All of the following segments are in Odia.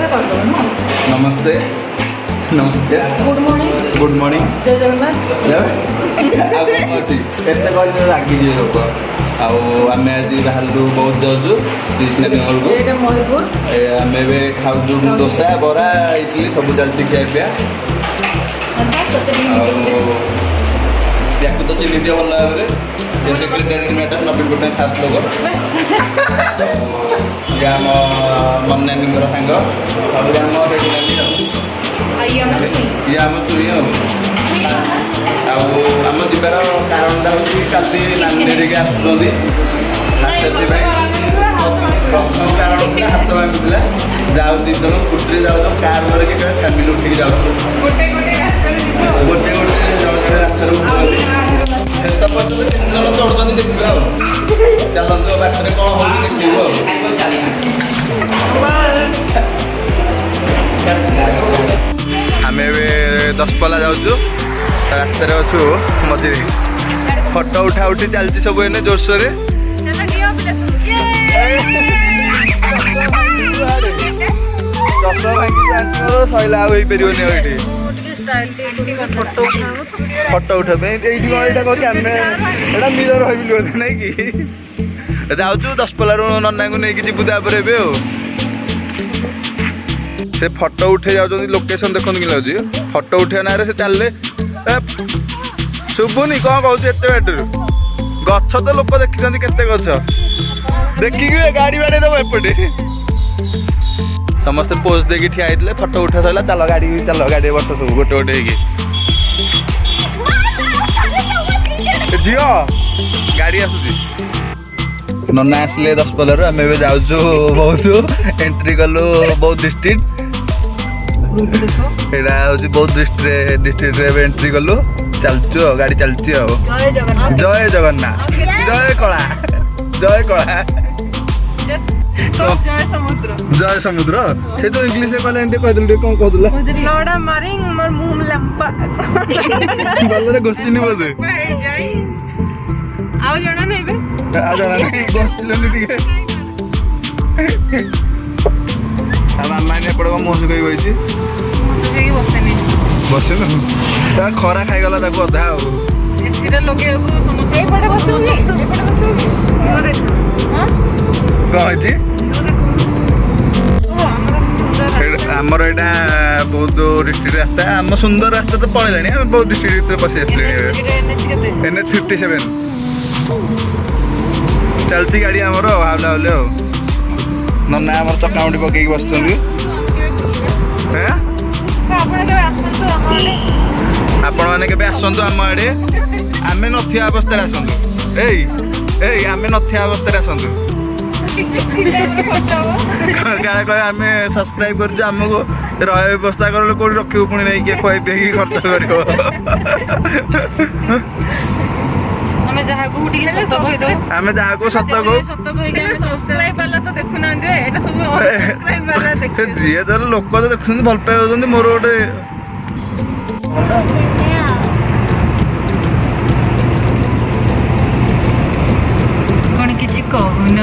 କଥା କରିଦେବ ନୁହଁ। ନମସ୍ତେ, ନମସ୍କାର। Good morning. Good morning. ଜୟ ଜଗନ୍ନାଥ। ଆଉ କ'ଣ ଅଛି? ଏତେ କହିଲେ ରାଗିଯିବେ ଲୋକ। ଆଉ ଆମେ ଆଜି ବାହାରିଲୁ, ବହୁତ ଯାଉଛୁ କ୍ରିଷ୍ଣା ଘରକୁ। ଏଇଟା ମହିପୁର। ଏ ଆମେ ଏବେ ଖାଉଛୁ ଦୋସା, ବରା, ଇଡଲି, ସବୁ ଚାଲିଛି ଖିଆ ପିଆ। ଆଚ୍ଛା, ତତେ ଟିକେ ଆଉ ୟାକୁ ତ ଚିହ୍ନିଥିବ ଭଲ ଭାବରେ, ସେକ୍ରେଟାରୀ ମ୍ୟାଡ଼ାମ୍, ନବୀନ ପଟ୍ଟନାୟକ ଫାଷ୍ଟ ଲୋକ। ଆଉ ଇଏ ଆମ ମନାନୀଙ୍କର ସାଙ୍ଗ, ଆଉ ଇଏ ଆମ ହେଡ୍ ନାନୀ, ଆଉ ଆଉ ଇଏ ଆମର ଛୁଇଁ। ଇଏ ଆମ ଚୁଇଁ। ଆଉ ଆଉ ଆମ ଯିବାର କାରଣଟା ହେଉଛି କାଲି ନାନୀ ହେରିକା ଆସୁଛନ୍ତି, ସେଥିପାଇଁ। ପ୍ରଥମ କାରଣ ଥିଲା ହାତ ଭାଙ୍ଗୁଥିଲା। ଯାଉ ଦୁଇ ଜଣ ସ୍କୁଟିରେ ଯାଉଛୁ, କାର୍ ଧରିକି ଫ୍ୟାମିଲି ଉଠିକି ଯାଉଛୁ। ଗୋଟେ ଗୋଟେ ରାସ୍ତାରେ ଯିବ। ଗୋଟେ ଗୋଟେ ଜଣେ ଜଣେ ରାସ୍ତାରେ ଉଠୁଛନ୍ତି। ଶେଷ ପର୍ଯ୍ୟନ୍ତ କେତେ ଜଣ ଚଢୁଛନ୍ତି ଦେଖିବା। ଆଉ ଚାଲନ୍ତୁ, ଆଉ ବାଟରେ କ'ଣ ହେଉଛି ଦେଖିବୁ। ଆଉ ଆମେ ଏବେ ଦଶପଲ୍ଲା ଯାଉଛୁ, ରାସ୍ତାରେ ଅଛୁ ମଝିରେ। ଫଟୋ ଉଠା ଉଠି ଚାଲିଛି ସବୁ ଏନେ ଜୋରସୋରରେ। ଚାଲ ନିଅ ପିଲା ସବୁ। ଚଷମା ଭାଙ୍ଗି ସଇଲା, ଆଉ ହେଇପାରିବନି ଆଉ ଏଇଠି। ଟିକେ ଷ୍ଟାଇଲ ଟିକେ ଫଟୋ ଉଠାହବ ତ। ଫଟୋ ଉଠେଇବା ପାଇଁ ଏଇଠି କ'ଣ? ଏଇଟା କ'ଣ କ୍ୟାମେରା? ଏଇଟା ମିରର ଭାବିଲି ବୋଧେ, ନାଇଁ କି? ଯାଉଛୁ ଦଶପଲ୍ଲାରୁ ନନାଙ୍କୁ ନେଇକି ଯିବୁ ତାପରେ ଏବେ। ଆଉ ସେ ଫଟୋ ଉଠେଇ ଯାଉଛନ୍ତି। ଲୋକେସନ ଦେଖନ୍ତୁ କି ଲାଗୁଛି। ଫଟୋ ଉଠେଇବା ନାଁରେ ସେ ଚାଲିଲେ। ଏ, ଶୁଭୁନି କ'ଣ କହୁଛୁ ଏତେ ବାଟରୁ। ଗଛ ତ ଲୋକ ଦେଖିଛନ୍ତି, କେତେ ଗଛ ଦେଖିକି ଏ ଗାଡ଼ି ବାଡ଼େଇ ଦବ ଏପଟେ। ସମସ୍ତେ ପୋଜ ଦେଇକି ଠିଆ ହେଇଥିଲେ, ଫଟୋ ଉଠା ସରିଲା। ଚାଲ ଗାଡ଼ି, ଚାଲ ଗାଡ଼ି ବସ ସବୁ ଗୋଟେ ଗୋଟେ ହେଇକି। ଏ ଝିଅ, ଗାଡ଼ି ଆସୁଛି। ନନା ଆସିଲେ ଦଶପଲ୍ଲାରୁ। ଆମେ ଏବେ ଯାଉଛୁ ବହୁତ, ଏଣ୍ଟ୍ରି କଲୁ ବୌଦ୍ଧ ଡିଷ୍ଟ୍ରିକ୍ଟ। ଦେଖ। ଏଇଟା ହଉଛି ବୌଦ୍ଧ ଡିଷ୍ଟ୍ରିକ୍ଟରେ ଏବେ ଏଣ୍ଟ୍ରି କଲୁ। ଚାଲୁଛୁ ଆଉ ଗାଡ଼ି ଚାଲୁଛି ଆଉ। ଜୟ ଜଗନ୍ନାଥ। ଜୟ ଜଗନ୍ନାଥ, ଜୟ କଳା, ଜୟ କଳା। ଜୟ ସମୁଦ୍ର। ଜୟ ସମୁଦ୍ର। ସେ ତ ଇଂଲିଶରେ କହିଲା, ଏମିତି କହିଦେଲୁ ଟିକେ, କ'ଣ କହୁଥିଲା? ଲଡା ମାରିଂ ମୋର ମୁହଁ ଲମ୍ବା। ଭଲରେ ଘୋଷିନି ବୋଧେ। ଆଉ ଜଣା ନାହିଁ ଏବେ। ଆଉ ଜଣା ନାହିଁ, ଘୋଷିଲୁନି ଟିକେ। ଆଉ ମାମା ଏପଟେ କ'ଣ ମୁହଁ ଶୁଖେଇ ବସିଛି? ଶୁଖେଇକି ବସେନି। ବସିନୁ? ତା ଖରା ଖାଇଗଲା ତାକୁ ଅଧା ଆଉ। ଏସିଟା ଲଗେଇବାକୁ ସମସ୍ତେ ଏପଟେ ବସିବୁ କି? ଏପଟେ ବସିବୁ କି? କ'ଣ ହେଇଛି? ଆମର ଏଇଟା ବୌଦ୍ଧ ଡିଷ୍ଟ୍ରିକ୍ଟ ରାସ୍ତା। ଆମ ସୁନ୍ଦର ରାସ୍ତା ତ ପଳେଇଲାଣି, ଆମେ ବୌଦ୍ଧ ଡିଷ୍ଟ୍ରିକ୍ଟ ଭିତରେ ପଶି ଆସିଲେଣି ଏବେ। NH 57 ଚାଲିଛି ଗାଡ଼ି ଆମର ହାଉଲେ ହାଉଲେ। ଆଉ ନନା ଆମର ଚକାମୁଟି ପକେଇକି ବସିଛନ୍ତି। ହେଁ? ଆପଣ କେବେ ଆସନ୍ତୁ ଆମ ଆଡ଼େ। ଆପଣମାନେ କେବେ ଆସନ୍ତୁ ଆମ ଆଡ଼େ, ଆମେ ନଥିବା ଅବସ୍ଥାରେ ଆସନ୍ତୁ। ଏଇ ଏଇ, ଆମେ ନଥିବା ଅବସ୍ଥାରେ ଆସନ୍ତୁ। କାଳେ କହିବେ ଆମେ ସବସ୍କ୍ରାଇବ କରୁଛୁ, ଆମକୁ ରହିବା ବ୍ୟବସ୍ଥା କଲେ କୋଉଠି ରଖିବୁ ପୁଣି ନେଇକି, ଖୁଆଇ ପିଇକି ଖର୍ଚ୍ଚ କରିବ। ଆମେ ଯାହାକୁ ଟିକେ ସତ କହିଦଉ। ଆମେ ଯାହାକୁ ସତ କହୁ। ସତ କହିକି ଆମେ ସବସ୍କ୍ରାଇବ ବାଲା ତ ଦେଖୁନାହାନ୍ତି, ଏଇଟା ସବୁ ଅନସବସ୍କ୍ରାଇବ ବାଲା ଦେଖିବେ। ଯିଏ ତାର ଲୋକ ତ ଦେଖୁଛନ୍ତି, ଭଲ ପାଉଛନ୍ତି। ମୋର ଗୋଟେ କଣ କିଛି କହୁନ?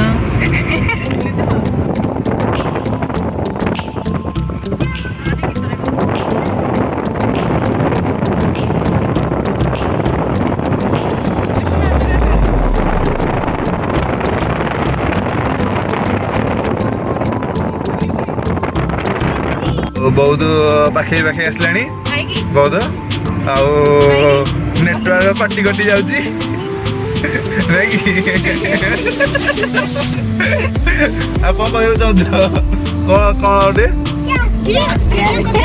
ବହୁତ ପାଖେଇ ପାଖେଇ ଆସିଲାଣି ବହୁତ। ଆଉ ନେଟୱାର୍କ କଟି କଟି ଯାଉଛି, ନାଇଁ କି? ଆଉ କଣ କହିବାକୁ ଚାହୁଁଛ? କଣ କଣ ଗୋଟେ?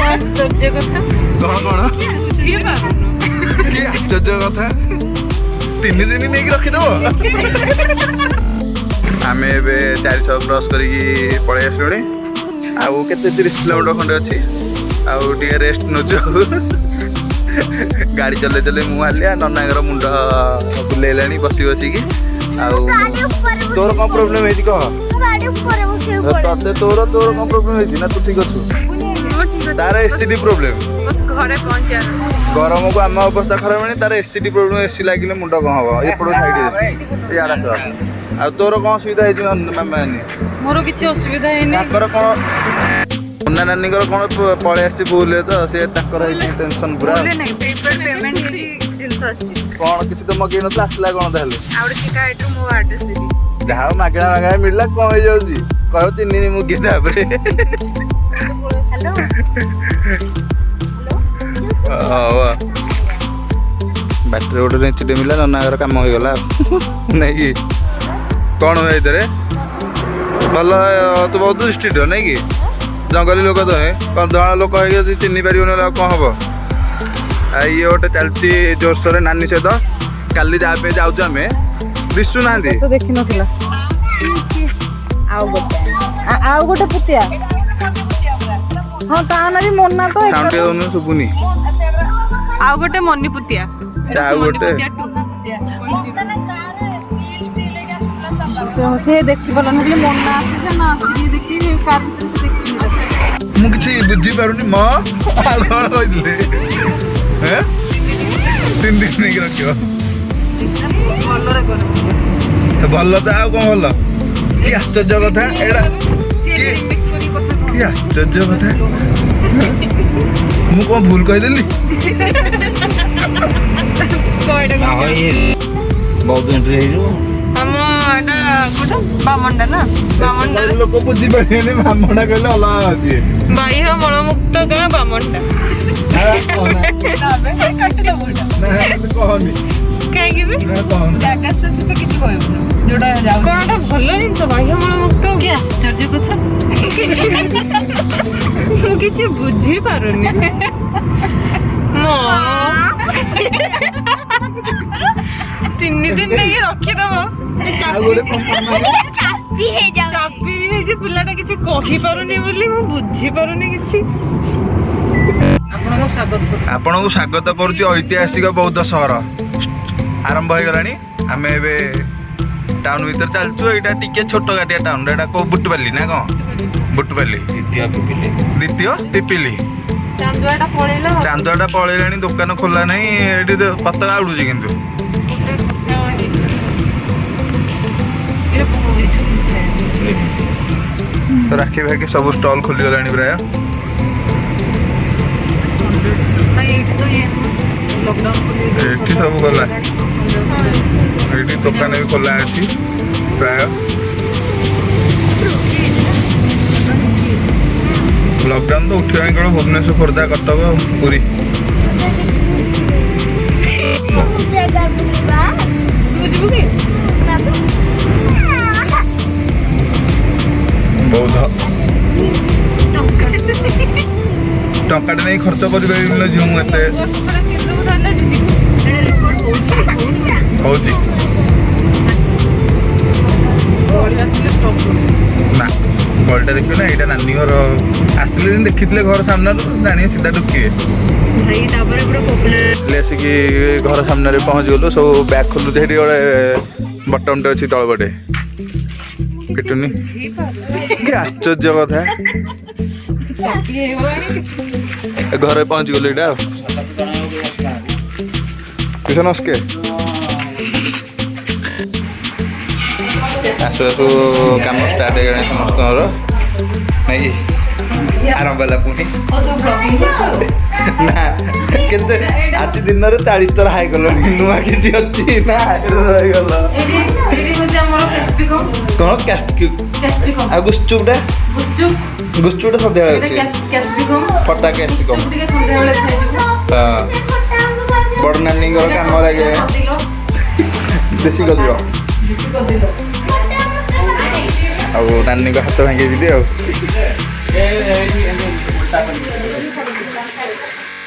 ଆଶ୍ଚର୍ଯ୍ୟ କଥା। କଣ କଣ? କି ଆଶ୍ଚର୍ଯ୍ୟ କଥା? 3 ଦିନ ନେଇକି ରଖିଦବ। ଆମେ ଏବେ 400 କ୍ରସ୍ କରିକି ପଳେଇ ଆସିଲୁଣି। ଆଉ କେତେ, 30 କିଲୋମିଟର ଖଣ୍ଡେ ଅଛି। ଆଉ ଟିକେ ରେଷ୍ଟ ନେଉଛୁ। ଗାଡ଼ି ଚଲେଇ ଚଲେଇ ମୁଁ ହାଲିଆ, ନନାଙ୍କର ମୁଣ୍ଡ ବୁଲେଇଲାଣି ବସି ବସିକି। ଆଉ ତୋର କ'ଣ ପ୍ରୋବ୍ଲେମ୍ ହେଇଛି କହ। ତତେ ତୋର ତୋର କ'ଣ ପ୍ରୋବ୍ଲେମ୍ ହେଇଛି ନା ତୁ ଠିକ୍ ଅଛୁ? ତାର ଏସିଡି ପ୍ରୋବ୍ଲେମ୍। ଘରେ ପହଞ୍ଚିବାର। ଗରମକୁ ଆମ ଅବସ୍ଥା ଖରାପ ହେଲାଣି, ତାର ଏସିଡି ପ୍ରୋବ୍ଲେମ୍। ଏସି ଲାଗିଲେ ମୁଣ୍ଡ କ'ଣ ହବ। ଏପଟ ସାଇଡ୍ ଇଆଡ଼େ ଆସ। ଆଉ ତୋର କ'ଣ ଅସୁବିଧା ହେଇଛି ମାମା? ମୋର କିଛି ଅସୁବିଧା ହେଇନି। ତାଙ୍କର କ'ଣ? ନନା ନାନୀଙ୍କର କ'ଣ ପଳେଇ ଆସିଛି ଭୁଲରେ ତ ସେ ତାଙ୍କର ଟେନସନ୍ ପୁରା। ଭୁଲରେ ନାହିଁ, ପ୍ରିପେଡ୍ ପେମେଣ୍ଟ ହେଇକି ଜିନିଷ ଆସିଛି। କ'ଣ କିଛି ତ ମଗେଇ ନଥିଲା, ଆସିଲା କ'ଣ ତାହେଲେ? ଆଉ ଗୋଟେ କି କାର୍ଡରୁ ମୋ ଆଡ୍ରେସ୍ ଦେବି। ଯାହା ହଉ, ମାଗଣା ମାଗଣା ମିଳିଲା, କ'ଣ ହେଇଯାଉଛି? କହିବ ଚିହ୍ନିନି ମୁଁ କିଏ। ତାପରେ ହ୍ୟାଲୋ। ହଉ, ବାଟରେ ଗୋଟେ ରେଞ୍ଚିଟେ ମିଳିଲା, ନନାଙ୍କର କାମ ହେଇଗଲା ନାଇଁ କି? କ'ଣ ହୁଏ ଏଥିରେ ଭଲ? ତୁ ବହୁତ ଦୃଷ୍ଟିଟ ନାଇଁ କି? ଜଙ୍ଗଲୀ ଲୋକ ତମେ, କନ୍ଧମାଳ ଲୋକ ହେଇକି ଯଦି ଚିହ୍ନି ପାରିବନି ଆଉ କ'ଣ ହବ? ଆଉ ଇଏ ଗୋଟେ ଚାଲିଛି ଜୋରସୋରରେ ନାନୀ ସହିତ। କାଲି ଯାହା ପାଇଁ ଯାଉଛୁ ଆମେ, ଦିଶୁନାହାନ୍ତି। ତ ଦେଖିନଥିଲା। ଆଉ ଗୋଟେ ଆଉ ଗୋଟେ ପୁତିଆ। ହଁ, ତା ନା ବି ମୋନା ତ। ସାଉଣ୍ଡ ଟିକେ ଦଉନୁ, ଶୁଭୁନି। ଆଉ ଗୋଟେ ମନି ପୁତିଆ। ଆଉ ଗୋଟେ। ସେ ଦେଖି ପାରିଲାନି ବୋଲି ମୋନା ଆସିছে ନା ଆସିକି ଦେଖି କାର ଭିତରେ ସେ ଦେଖିନି। ମୁଁ କିଛି ବୁଝିପାରୁନି ମ। ଆଉ କ'ଣ କହିଥିଲେ? ହେଁ? 3 ଦିନ ନେଇକି ରଖିବ। ଭଲରେ କର। ତ ଭଲ ତ, ଆଉ କ'ଣ ଭଲ? କି ଆଶ୍ଚର୍ଯ୍ୟ କଥା ଏଇଟା! ସିଏ କି ରିମିକ୍ସ କରିକି କଥା। କି ଆଶ୍ଚର୍ଯ୍ୟ କଥା! ମୁଁ କ'ଣ ଭୁଲ କହିଦେଲି? କଣ? ବହୁତ ଏଣ୍ଟ୍ରି ହେଇଯିବ। ଆମ ଏଟା କୋଉଟା? ବାମଣ୍ଡା ନା? ବାମଣ୍ଡା। ଲୋକ ବୁଝିପାରିବେନି, ବ୍ରାହ୍ମଣ କହିଲେ ଅଲଗା ଅଛି। ବାହ୍ୟ ମଳମୁକ୍ତ ଗାଁ ବାମଣ୍ଡା। କହନି। କାହିଁକି ବି? ନା, କହନି। ଜାଗା ସ୍ପେସିଫିକ୍ କିଛି କହିବୁନି ଯୋଉଟା ଯାଉଛି। କଣଟା ଭଲ ଜିନିଷ? ବାହ୍ୟ ମଳମୁକ୍ତ। କି ଆଶ୍ଚର୍ଯ୍ୟ କଥା! ମୁଁ କିଛି ବୁଝିପାରୁନି ମ। 3 ଦିନ ନେଇକି ରଖିଦବ। ଆଉ ଗୋଟେ ଚାପି ହେଇଯାଉଛି। ଚାପି ହେଇଯାଇଛି ପିଲାଟା, କିଛି କହିପାରୁନି ବୋଲି ମୁଁ ବୁଝିପାରୁନି କିଛି। ଆପଣଙ୍କୁ ସ୍ୱାଗତ କରୁଛି। ଆପଣଙ୍କୁ ସ୍ୱାଗତ କରୁଛି। ଐତିହାସିକ ବୌଦ୍ଧ ସହର ଆରମ୍ଭ ହେଇଗଲାଣି। ଆମେ ଏବେ ଟାଉନ ଭିତରେ ଚାଲିଛୁ। ଏଇଟା ଟିକେ ଛୋଟ ଗାଟିଆ ଟାଉନ। ଏଇଟା କୋଉ ବୁଟୁପାଲି ନା କ'ଣ? ବୁଟୁପାଲି। ଦ୍ୱିତୀୟ ପିପିଲି। ଦ୍ୱିତୀୟ ପିପିଲି। ଚାନ୍ଦୁଆଟା ପଳେଇଲା। ଚାନ୍ଦୁଆଟା ପଳେଇଲାଣି, ଦୋକାନ ଖୋଲା ନାହିଁ ଏଠି ତ। ପତାକା ଉଡୁଛି କିନ୍ତୁ। ଗୋଟେ କଥା ହେଇଛି। ତ ରାକ୍ଷୀ ଫାଖି ସବୁ ଷ୍ଟଲ୍ ଖୋଲିଗଲାଣି ପ୍ରାୟ। ନାଇଁ, ଏଇଠି ତ ଇଏ ଲକଡାଉନ। ଏଠି ସବୁ ଖୋଲା। ଏଇଠି ଦୋକାନ ବି ଖୋଲା ଅଛି ପ୍ରାୟ। ଲକଡାଉନ ତ ଉଠିଲାଣି କେବଳ ଭୁବନେଶ୍ୱର, ଖୋର୍ଦ୍ଧା, କଟକ, ପୁରୀ। ଜାଗା ବୁଲିବା। ତୁ ଯିବୁ କି? ବାବୁ। ବୌଦ୍ଧ ଟଙ୍କାଟେ ନେଇ ଖର୍ଚ୍ଚ କରିପାରିବିନି ଝିଅ ମୁଁ ଏତେ। ହଉଛି। ଆସିଲେ ଷ୍ଟପ୍। ନା, ଗଳିଟା ଦେଖିବେ ନା। ଏଇଟା ନାନୀ ଘର। ଆସିଲେ ଯେମିତି ଦେଖିଥିଲେ ଘର ସାମ୍ନାରୁ ଜାଣିବେ, ସିଧା ଢୁକିବେ। ଭାଇ, ତାପରେ ପୁରା ପପୁଲାର। ହେଲେ ଆସିକି ଘର ସାମ୍ନାରେ ପହଞ୍ଚିଗଲୁ। ସବୁ ବ୍ୟାଗ୍ ଖୋଲୁଛି। ସେଠି ଗୋଟେ ବଟନଟେ ଅଛି ତଳ ପଟେ, ଫିଟୁନି। କି ଆଶ୍ଚର୍ଯ୍ୟ କଥା! ଘରେ ପହଞ୍ଚିଗଲୁ ଏଇଟା। ଆଉ କିଶୋର ନମସ୍କାର। ଆସୁ ଆସୁ କାମ ଷ୍ଟାର୍ଟ ହେଇଗଲାଣି ସମସ୍ତଙ୍କର ନାଇଁ କି? ଆରମ୍ଭ ହେଲା ପୁଣି ନା? କେତେ ଆଜି ଦିନରେ 40 ଥର ହାଇ କଲଣି। ନୂଆ କିଛି ଅଛି ନା ରହିଗଲ? ଏଇଠି ହଉଛି ଆମର କ୍ୟାପ୍ସିକମ୍। କ'ଣ? କ୍ୟାପ୍ସିକମ୍। ଆଉ ଗୁପଚୁପଟା? ଗୁପଚୁପ। ଗୁପଚୁପଟା ସନ୍ଧ୍ୟାବେଳେ ଏଇଟା ଅଛି। କ୍ୟାପ୍ସିକମ୍। ଖଟା କ୍ୟାପ୍ସିକମ୍। ଟିକେ ସନ୍ଧ୍ୟାବେଳେ ଖାଇଯିବୁ। ହଁ, ବଡ଼ ନାନୀଙ୍କର କାମ ଲାଗେ। ଦେଶୀ କଦିଳ। ଦେଶୀ କଦିଲ। ଆଉ ନାନୀଙ୍କ ହାତ ଭାଙ୍ଗିଥିଲି ଆଉ।